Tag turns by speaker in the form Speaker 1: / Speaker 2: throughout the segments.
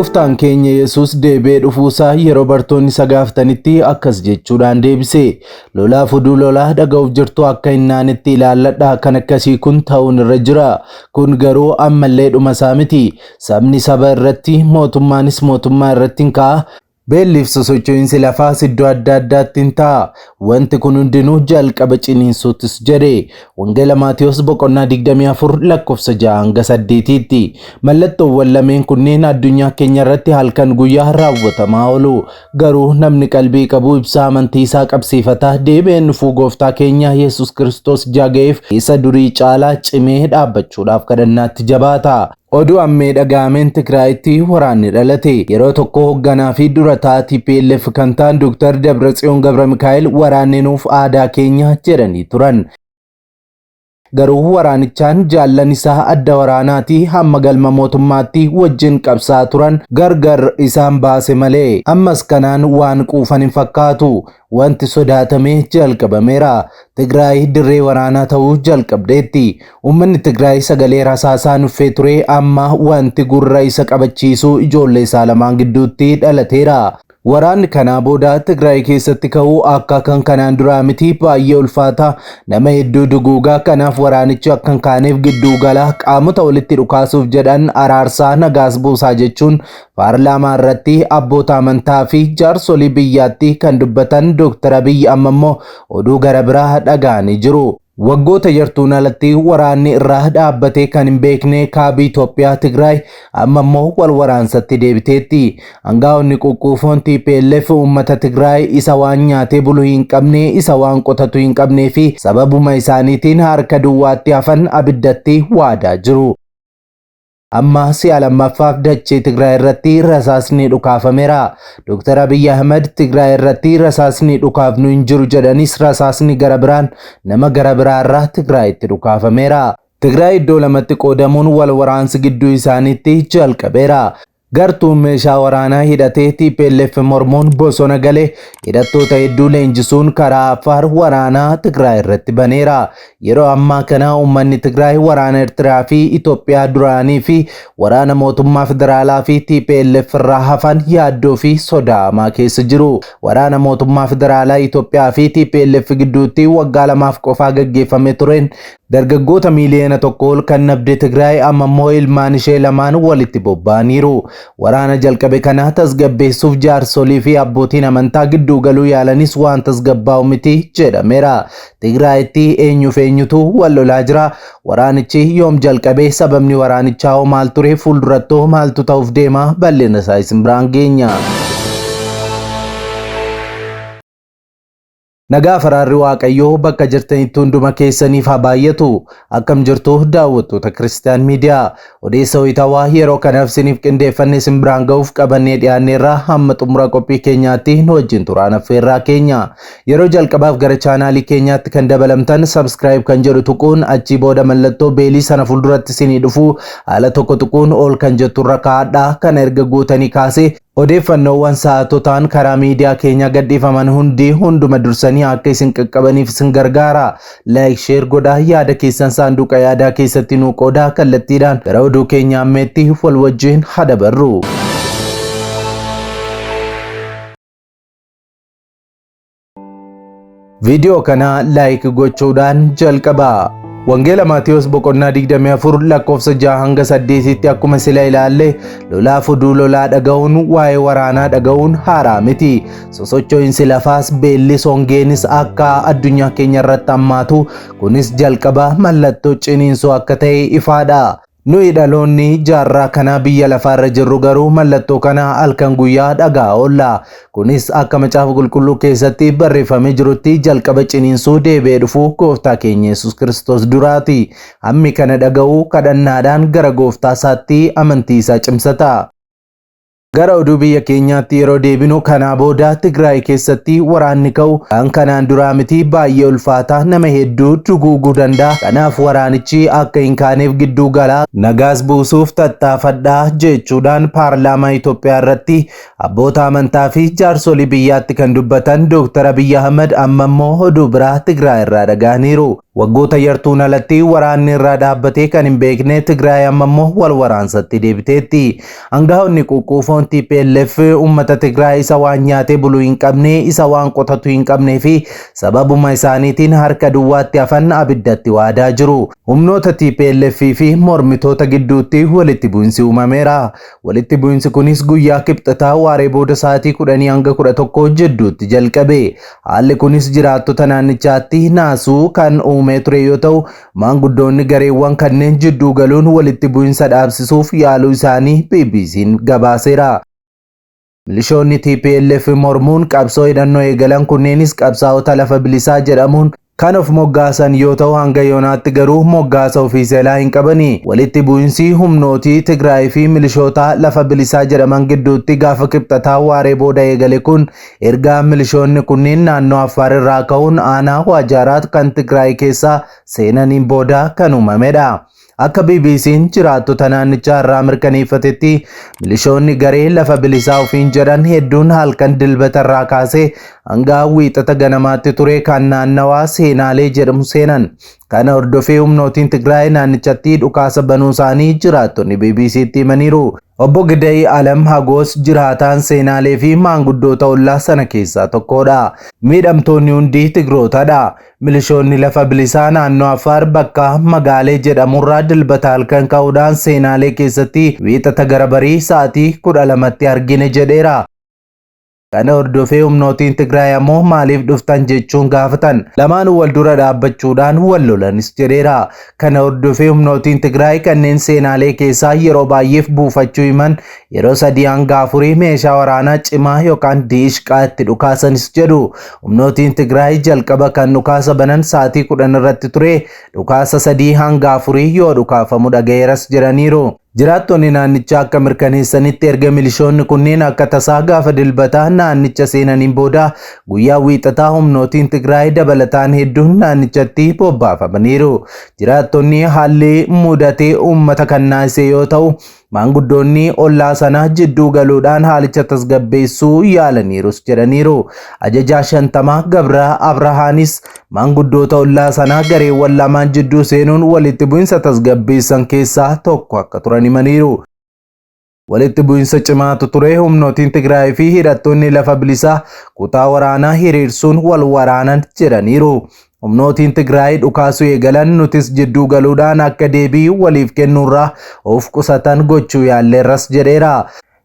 Speaker 1: Gooftaan keenya Yesuus deebi'ee dhufuusaa yeroo bartoonni isa gaafatanitti akkas jechuudhaan deebise. Lolaaf oduu lolaa dhaga'uuf jirtu akka hin naanetti ilaalladhaa kan akkasii kun ta'uun irra jira. Kun garuu ammallee dhuma isaa miti. Sabni saba irratti, mootummaanis mootummaa irratti hin ka'a. Beelliif sosocho'iinsi lafaas iddoo adda addaatti hin ta'a. Wanti kun hundinuu jalqaba ciniinsuutis jedhe. Wangeela Maatiyos boqonnaa 24 lakkoofsa 6 hanga 8tti. Mallattoowwan lameen kunneen addunyaa keenya irratti halkan guyyaa raawwatamaa oolu. Garuu namni qalbii qabu ibsaa amantii isaa qabsiifata. Deebi'een dhufuu gooftaa keenya Yesuus Kiristoos ijaa ga'eef isa durii caalaa cimee dhaabbachuudhaaf kadhannaatti jabaata. Oduu ammee dhaga'ameen Tigraayitti waraanni dhalate. Yeroo tokko hoogganaa fi durataa TPLF kan ta'an Dr. Dabratsiyoon Gabramikaa'el waraanni nuuf aadaa keenya jedhanii turan. Garuu waraanichaan jaallan isaa adda waraanaati hamma galma mootummaatti wajjin qabsaa turan gargar isaan baase malee. Ammas kanaan waan quufan hin fakkaatu. Wanti sodaatame jalqabameera. Tigraay dirree waraanaa ta'uu jalqabdeetti. Uummanni Tigraay sagalee rasaasaa nuffee ture amma wanti gurra isa qabachiisu ijoollee isaa lamaan gidduutti dhalateera. Waraanni kanaa booda Tigraay keessatti ka'uu akka kan kanaan duraa miti baay'ee ulfaata. Nama hedduu duguugaa kanaaf waraanichi akka hin kaaneef gidduu gala qaamota walitti dhukaasuuf jedhan araarsaa nagaas buusaa jechuun Paarlaamaa irratti abboota amantaa fi jaarsolii biyyaatti kan dubbatan Dr. Abiyyi amma immoo oduu gara biraa dhaga'anii jiru. Waggoota yartuun alatti waraanni irraa dhaabbatee kan hin beekne kaabii Itoophiyaa Tigraay amma immoo wal waraansatti deebiteetti. Angaa'onni quqquufoon TPLF uummata Tigraay isa waan nyaatee bulu hin qabne, isa waan qotatu hin qabnee fi sababuma isaaniitiin harka duwwaatti hafan abiddatti waadaa jiru. Amma si'a lammaffaaf dachee Tigraay irratti rasaasni dhukaafameera. Dr. Abiyyi Ahmed Tigraay irratti rasaasni dhukaafnu hin jiru jedhanis rasaasni gara biraan nama gara biraarraa Tigraayitti dhukaafameera. Tigraay iddoo lamatti qoodamuun wal waraansi gidduu isaaniitti jalqabeera. Gartuun meeshaa waraanaa hidhatee TPLF mormuun bosona gale hidhattoota hedduu leenjisuun karaa Affaar waraanaa Tigraay irratti baneera. Yeroo ammaa kana uummanni Tigraay waraana Eertiraa fi Itoophiyaa duraanii fi waraana mootummaa federaalaa fi TPLF irraa hafan yaaddoo fi sodaa hamaa keessa jiru. Waraana mootummaa federaalaa Itoophiyaa fi TPLF gidduutti waggaa lamaaf qofaa gaggeeffame tureen Dargaggoota miiliyoona tokko ol kan dhabde Tigraay amma immoo ilmaan ishee lamaan walitti bobba'aniiru. Waraana jalqabe kana tasgabbeessuuf jaarsolii fi abbootiin amantaa gidduu galuu yaalanis waan tasgabbaa'u miti jedhameera. Tigraayitti eenyuuf eenyutu wal lolaa jira? Waraanichi yoom jalqabe? Sababni waraanichaa hoo maal ture? Fuuldurattoo maaltu ta'uuf deema? Bal'ina isaa isin biraan geenya. Nagaa faraarri Waaqayyoo bakka jirtanitti hunduma keessaniif haa baay'atu. Akkam jirtu daawwattoota Kiristiyaan Miidiyaa. Odeessa wayitaawaa yeroo kanaaf isiniif qindeeffanne isin biraan ga'uuf qabannee dhiyaanneerra hamma xumura qophii keenyaatti nu wajjin turaan affeerraa keenya. Yeroo jalqabaaf gara chaanaalii keenyaatti kan dabalamtan subscribe kan jedhu tuquun achii booda mallattoo beelii sana fuulduratti isinii dhufu haala tokko tuquun ol kan jetturra kaa'adhaa. Kana erga gootanii kaasee Odeeffannoowwan sa'aatotaan karaa miidiyaa keenyaa gadhiifaman hundi hunduma dursanii akka isin qaqqabaniif isin gargaara. Like, share godhaa, yaada keessan saanduqa yaadaa keessatti nuu qoodaa kallattiidhaan gara oduu keenya ammeetti wal wajjin haa dabarru. Viidiyoo kana like gochuudhaan jalqabaa. Wangeela Maatiyos boqonnaa 24 lakkoofsa 6 hanga 8tti akkuma sila ilaalle lolaaf oduu lolaa dhaga'uun waa'ee waraanaa dhaga'uun haaraa miti. Sosocho'insi lafaas beellis hongeenis akka addunyaa keenya irratti hammaatu kunis jalqaba mallattoo ciniinsuu akka ta'e ifaadha. Nuyi dhaloonni jaarraa kanaa biyya lafaa irra jirru garuu mallattoo kana halkan guyyaa dhaga'aa oolla. Kunis akka macaafa qulqulluu keessatti barreeffamee jirutti jalqaba ciniinsuu deebi'ee dhufuu gooftaa keenya Yesuus Kiristoos duraati. Hammi kana dhaga'u kadhannaadhaan gara gooftaa isaatti amantii isaa cimsata. Gara oduu biyya keenyaatti yeroo deebinu, kanaa booda Tigraay keessatti waraanni ka'u kan kanaan duraa miti, baay'ee ulfaataa, nama hedduu duguuguu danda'a. Kanaaf waraanichi akka hin kaaneef gidduu galaa nagaas buusuuf tattaafadhaa jechuudhaan paarlaamaa Itoophiyaa irratti abboota amantaa fi jaarsolii biyyaatti kan dubbatan Dr. Abiyyi Ahmad amma immoo oduu biraa Tigraay irraa dhaga'aniiru. Waggoota yartuun alatti waraanni irraa dhaabbatee kan hin beekne Tigraay amma immoo wal waraansatti deebiteetti. Hangafoonni quqquufoon TPLF uummata Tigraay isa waan nyaatee buluu hin qabne, isa waan qotatu hin qabnee fi sababuma isaaniitiin harka duwwaatti hafan abiddatti waadaa jiru. Humnoota TPLF fi mormitoota gidduutti walitti bu'insi uumameera. Walitti bu'insi kunis guyyaa Kibxataa waaree booda sa'aatii 10 hanga 11 jidduutti jalqabe. Haalli kunis jiraattota naannichaatti naasuu kan uumee ture yoo ta'u, maanguddoonni gareewwan kanneen jidduu galuun walitti bu'insa dhaabsisuuf yaaluu isaanii BBC'n gabaaseera. Milishoonni TPLF mormuun qabsoo hidhannoo eegalan kunneenis qabsaa'ota lafa bilisaa jedhamuun kan of moggaasan yoo ta'u, hanga yoonaatti garuu moggaasa ofiiseelaa hin qabani. Walitti bu'insi humnootii Tigraay fi milishoota lafa bilisaa jedhaman gidduutti gaafa Kibxataa waaree booda eegale kun erga milishoonni kunneen naannoo Affaar irraa ka'uun aanaa Waajaaraat kan Tigraay keessaa seenaniin booda kan uumamedha. Akka BBC'n jiraattota naannichaa irraa mirkaneeffatetti, milishoonni garee lafa bilisaa ofiin jedhan hedduun halkan Dilbata irraa kaasee hanga Wiixata ganamaatti ture kan naannawaa Seenaalee jedhamu seenan. Kana hordofee humnootiin Tigraay naannichatti dhukaasa banuu isaanii jiraattonni BBC'tti himaniiru. Obbo Giday Alam Hagoos jiraataan Seenaalee fi maanguddoota ollaa sana keessaa tokkodha. Miidhamtoonni hundi Tigrootadha. Milishoonni lafa bilisaa naannoo Affaar bakka Magaalee jedhamurraa Dilbata halkan ka'uudhaan Seenaalee keessatti Wiixata gara barii sa'aatii 12tti argine jedheera. Kana hordofee humnootiin Tigraay ammoo maaliif dhuftan jechuun gaafatan. Lamaanuu wal dura dhaabbachuudhaan wal lolanis jedheera. Kana hordofee humnootiin Tigraay kanneen Seenaalee keessaa yeroo baay'eef buufachuu himan yeroo 3 hanga 4 meeshaa waraanaa cimaa yookaan diishqaa itti dhukaasanis jedhu. Humnootiin Tigraay jalqaba kan dhukaasa banan sa'aatii 10 irratti ture, dhukaasa 3 hanga 4 yoo dhukaafamu dhaga'eeras jedhaniiru. Jiraattonni naannichaa akka mirkaneessanitti, erga milishoonni kunneen akka tasaa gaafa Dilbataa naannicha seenaniin booda guyyaa Wiixataa humnootiin Tigraay dabalataan hedduun naannichatti bobbaafamaniiru. Jiraattonni haalli mudatee uummata kan naasise yoo ta'u, maanguddoonni ollaa sanaa jidduu galuudhaan haalicha tasgabbeessuu yaalaniirus jedhaniiru. Ajajaa shantamaa Gabra Abrahaanis maanguddoota ollaa sanaa gareewwan lamaan jidduu seenuun walitti bu'insa tasgabbeessan keessaa tokko akka turan himaniiru. Walitti bu'insa cimaatu ture, humnootiin Tigraay fi hidhattoonni lafa bilisaa kutaa waraanaa hiriirsuun wal waraanan jedhaniiru. Humnootiin Tigraay dhukaasuu eegalan, nutis jidduu galuudhaan akka deebii waliif kennuurraa of qusatan gochuu yaalleerras jedheera.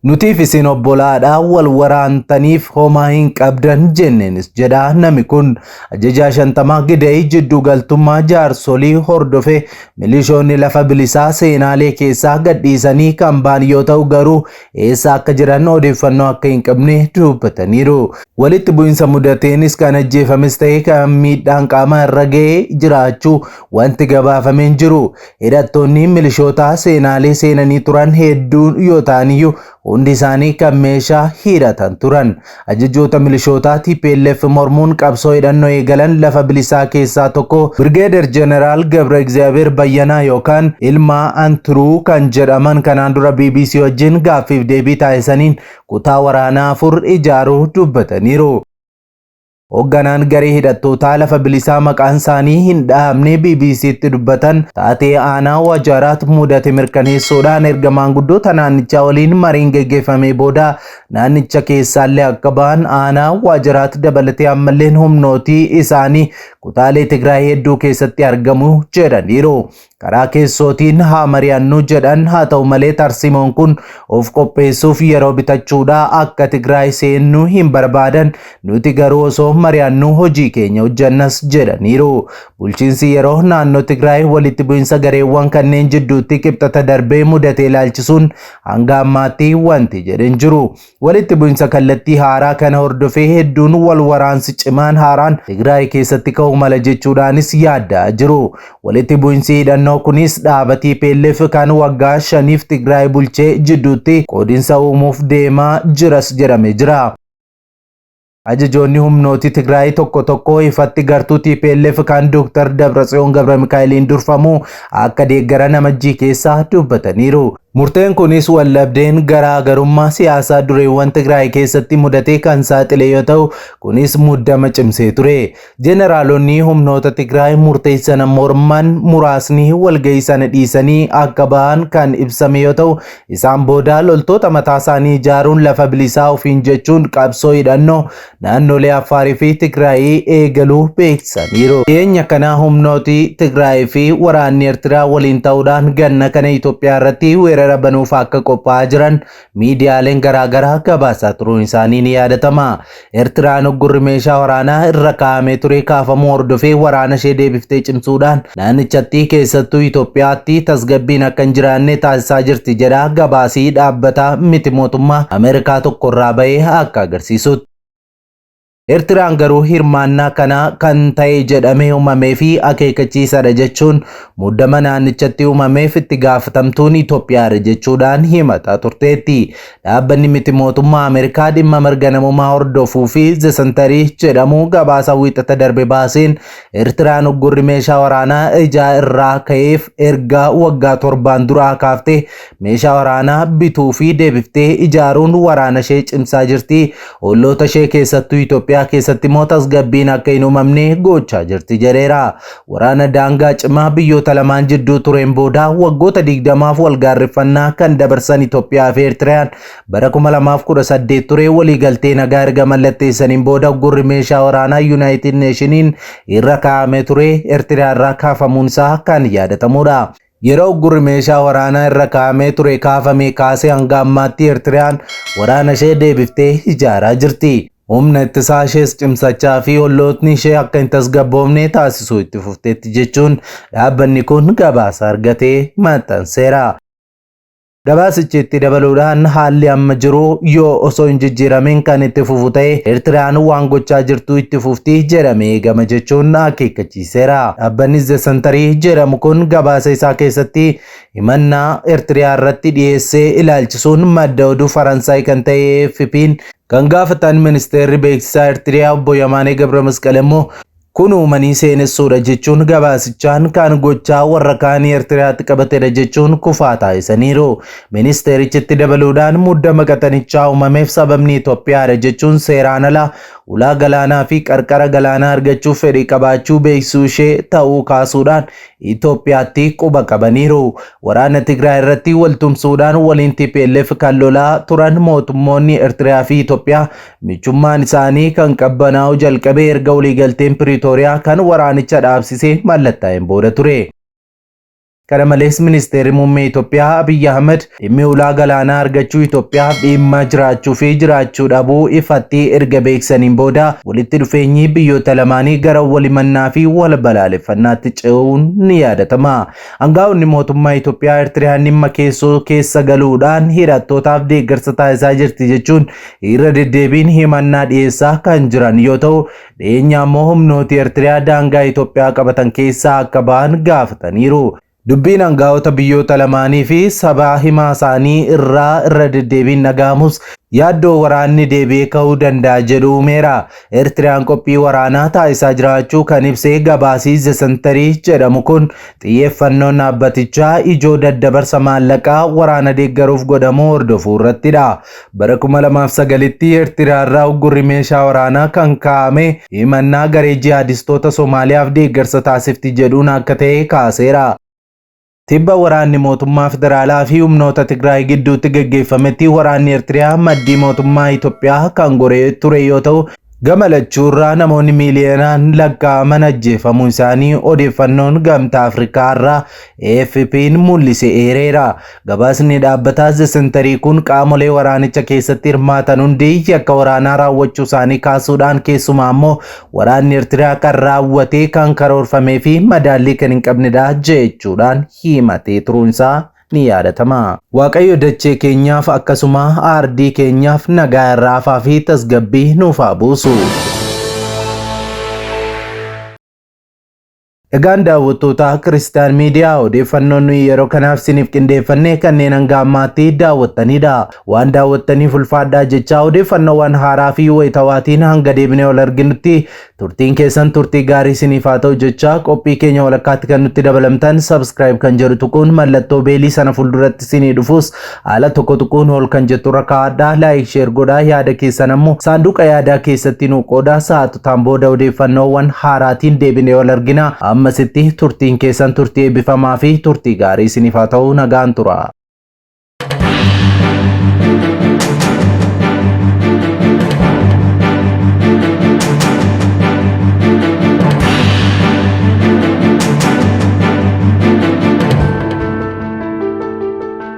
Speaker 1: Nutiif isin obbolaadha, wal waraantaniif homaa hin qabdan jenneenis jedha nami kun. Ajajaa shantamaa Gidee jidduu galtummaa jaarsolii hordofe milishoonni lafa bilisaa Seenaalee keessaa gadhiisanii kan ba'an yoo ta'u, garuu eessa akka jiran odeeffannoo akka hin qabne dubbataniiru. Walitti bu'insa mudateenis kan ajjeefames ta'e kan miidhaan qaamaa irra ga'ee jiraachuu wanti gabaafamee hin jiru. Hidhattoonni milishoota Seenaalee seenanii turan hedduu yoo ta'aniyyuu hundi isaanii kan meeshaa hidhatan turan. Ajajoota milishootaa TPLF mormuun qabsoo hidhannoo eegalan lafa bilisaa keessaa tokko Birgeeder Jeneraal Gabra Egzaabeer Bayyanaa yookaan Ilmaa Antiruu kan jedhaman kanaan dura BBC wajjin gaaffiif deebii taasisaniin kutaa waraanaa afur ijaaruu dubbataniiru. Hoogganaan garee hidhattootaa lafa bilisaa maqaan isaanii hin dhahamne BBC'tti dubbatan taatee aanaa Wajaaraat mudate mirkaneessuudhaan erga maanguddoota naannichaa waliin mariin geggeeffamee booda naannicha keessaallee akka ba'an, aanaa Waajaraat dabalatee ammalleen humnootii isaanii kutaalee Tigraay hedduu keessatti argamu jedhaniiru. Karaa keessootiin haa mari'annu jedhan, haa ta'u malee tarsiimoon kun of qopheessuuf yeroo bitachuudha, akka Tigraay seennu hin barbaadan, nuti garuu osoo mari'annu hojii keenya hojjannas jedhaniiru. Bulchiinsi yeroo naannoo Tigraay walitti bu'insa gareewwan kanneen jidduutti Kibxata darbee mudate ilaalchisuun hanga ammaatti wanti jedhen jiru. Walitti bu'insa kallattii haaraa kana hordofee hedduun wal waraansi cimaan haaraan Tigraay keessatti ka'uu mala jechuudhaanis yaaddaa jiru. Walitti bu'insi hidhannoo filannoo kunis dhaaba TPLF kan waggaa 5f Tigraay bulchee jidduutti qoodinsa uumuuf deemaa jiras jedhame jira. Ajajoonni humnooti Tigraay tokko tokko ifatti gartuu TPLF kan Dr. Dabratsiyoon Gabramikaa'eliin durfamu akka deeggaran Amajjii keessa dubbataniiru. Murteen kunis waldhabdeen garaagarummaa siyaasaa dureewwan Tigraay keessatti mudate kan saaxile yoo ta'u, kunis muddama cimsee ture. Jeneraalonni humnoota Tigraay murtee sana morman muraasni walgahii sana dhiisanii akka bahan kan ibsame yoo ta'u, isaan booda loltoota mataa isaanii ijaaruun lafa bilisaa ofiin jechuun qabsoo hidhannoo naannolee Affaarii fi Tigraay eegaluu beeksisaniiru. Dhiyeenya kana humnooti Tigraay fi waraanni Eertiraa waliin ta'uudhaan ganna kana Itoophiyaa irratti weerara banuuf akka qophaa'aa jiran miidiyaaleen garaagaraa gabaasaa turuun isaanii ni yaadatama. Eertiraan uggurri meeshaa waraanaa irra kaa'amee ture kaafamuu hordofee waraana ishee deebiftee cimsuudhaan naannichatti keessattuu Itoophiyaatti tasgabbiin akka hin jiraanne taasisaa jirti jedha gabaasii dhaabbata miti mootummaa Ameerikaa tokkorraa bahee akka agarsiisutti. Eertiraan garuu hirmaannaa kana kan ta'e jedhamee uumamee fi akeekkachiisadha jechuun muddama naannichatti uumameef itti gaafatamtuun Itoophiyaadha jechuudhaan himataa turteetti. Dhaabbanni miti mootummaa Ameerikaa dhimma mirga namummaa hordofuu fi The Sentry jedhamu gabaasa wiixata darbe baaseen Eertiraan uggurri meeshaa waraanaa ijaa irraa ka'eef erga waggaa 7 duraa kaaftee meeshaa waraanaa bituu fi deebiftee ijaaruun waraana ishee cimsaa jirti. Olloota ishee keessattuu Itoophiyaa keessatti immoo tasgabbiin akka hin uumamne gochaa jirti jedheera. Waraana daangaa cimaa biyyoota lamaan jidduu tureen booda waggoota 20f walgaarreffannaa kan dabarsan Itoophiyaa fi Eertiraan bara 2018 ture waliigaltee nagaa erga mallatteessaniin booda uggurri meeshaa waraanaa United Nationiin irra kaa'amee ture Eertiraa irraa kaafamuun isaa kan yaadatamudha. Yeroo uggurri meeshaa waraanaa irra kaa'amee ture kaafamee kaasee hanga ammaatti Eertiraan waraana ishee deebiftee ijaaraa jirti. Humna ittisaa ishees cimsachaa fi ollootni ishee akka hin tasgabboofne taasisuu itti fufteetti jechuun dhaabbanni kun gabaasa argatee maxxanseera. Gabaasichi itti dabaluudhaan haalli amma jiru yoo osoo hin jijjiiramin kan itti fufu ta'e Eertiraan waan gochaa jirtu itti fufti jedhamee eegama jechuun akeekkachiiseera. Dhaabbanni The Sentry jedhamu kun gabaasa isaa keessatti himannaa Eertiriyaa irratti dhiyeessee ilaalchisuun madda oduu Faransaay kan ta'e AFP'n kan gaafatan ministeerri beeksisaa Eertiriyaa obbo Yamaanee Gabra immoo kun uumanii seenessuudha jechuun gabaasichaan kan gochaa warra kaanii Eertiriyaatti qabatedha jechuun kufaa taasisaniiru. Ministeerichitti dabaluudhaan muddama qaxanichaa uumameef sababni Itoophiyaadha jechuun seeraan ala ulaa galaanaa fi qarqara galaanaa argachuuf fedhii qabaachuu beeksisuu ishee ta'uu kaasuudhaan Itoophiyaatti quba qabaniiru. Waraana Tigraay irratti waltumsuudhaan waliin TPLF kan lolaa turan mootummoonni Eertiriyaa fi Itoophiyaa michummaan isaanii kan qabbanaa'u jalqabee erga waliigalteen Piriitooriyaa kan waraanicha dhaabsisee mallattaa'een booda ture. Kana malees ministeerri muummee Itoophiyaa Abiyyi Ahmed dhimmi ulaa galaanaa argachuu Itoophiyaaf dhimma jiraachuu fi jiraachuu dhabuu ifatti erga beeksisaniin booda walitti dhufeenyi biyyoota lamaanii gara walimannaa fi wal balaaleffannaatti ce'uun ni yaadatama. Aangaa'onni mootummaa Itoophiyaa Eertiriyaan dhimma keessoo keessa galuudhaan hidhattootaaf deeggarsa taasisaa jirti jechuun irra deddeebiin himannaa dhiyeessaa kan jiran yoo ta'u, dhiyeenya ammoo humnooti Eertiriyaa daangaa Itoophiyaa qabatan keessaa akka ba'an gaafataniiru. Dubbiin aangaa'ota biyyoota lamaanii fi sabaa himaa isaanii irraa irra deddeebiin dhaga'amus yaaddoo waraanni deebi'ee ka'uu danda'a jedhu uumeera. Eertiriyaan qophii waraanaa taasisaa jiraachuu kan ibsee gabaasii The Sentry jedhamu kun xiyyeeffannoon dhaabbatichaa ijoo daddabarsa maallaqaa waraana deeggaruuf godhamu hordofuu irrattidha. Bara 2009tti Eertiriyaa irraa uggurri meeshaa waraanaa kan kaa'ame himannaa garee jihaadistoota Somaaliyaaf deeggarsa taasifti jedhuun akka ta'e kaaseera. Tibba waraanni mootummaa federaalaa fi humnoota Tigraay gidduutti gaggeeffametti waraanni Eertiriyaa maddii mootummaa Itoophiyaa kan goree ture yoo ta'u, gama lachuurraa namoonni miiliyoonaan lakkaa'aman ajjeefamuu isaanii odeeffannoon gamtaa Afrikaa irraa AFP'n mul'ise eereera. Gabaasni dhaabbataa The Sentry kun qaamolee waraanicha keessatti hirmaatan hundi yakka waraanaa raawwachuu isaanii kaasuudhaan keessumaa immoo waraanni Eertiriyaa kan raawwate kan karoorfamee fi madaallii kan hin qabnedha jechuudhaan himatee turuun isaa ni yaadatama. Waaqayyo dachee keenyaaf akkasuma aardii keenyaaf nagaa irraa hafaa fi tasgabbii nuuf haa buusu. Egaan daawwattoota Kiristaan Miidiyaa, odeeffannoon nuyi yeroo kanaaf isiniif qindeeffanne kanneen hanga ammaatti daawwattanidha. Waan daawwattaniif ulfaadhaa jechaa, odeeffannoowwan haaraa fi wayitawaatiin hanga deebinee ol arginutti turtiin keessan turtii gaarii isiniif haa ta'u jechaa, qophii keenya walakkaatti kan nutti dabalamtan subscribe kan jedhu tuquun, mallattoo beelii sana fuulduratti isinii dhufus haala tokko tuquun ol kan jettu irra kaa'adhaa, like, share godhaa, yaada keessan ammoo saanduqa yaadaa keessatti nu qoodaa. Sa'aatotaan booda odeeffannoowwan haaraatiin deebinee ol argina. Ammasitti turtiin keessan turtii eebbifamaa fi turtii gaarii isiniif haa ta'u. Nagaan tura.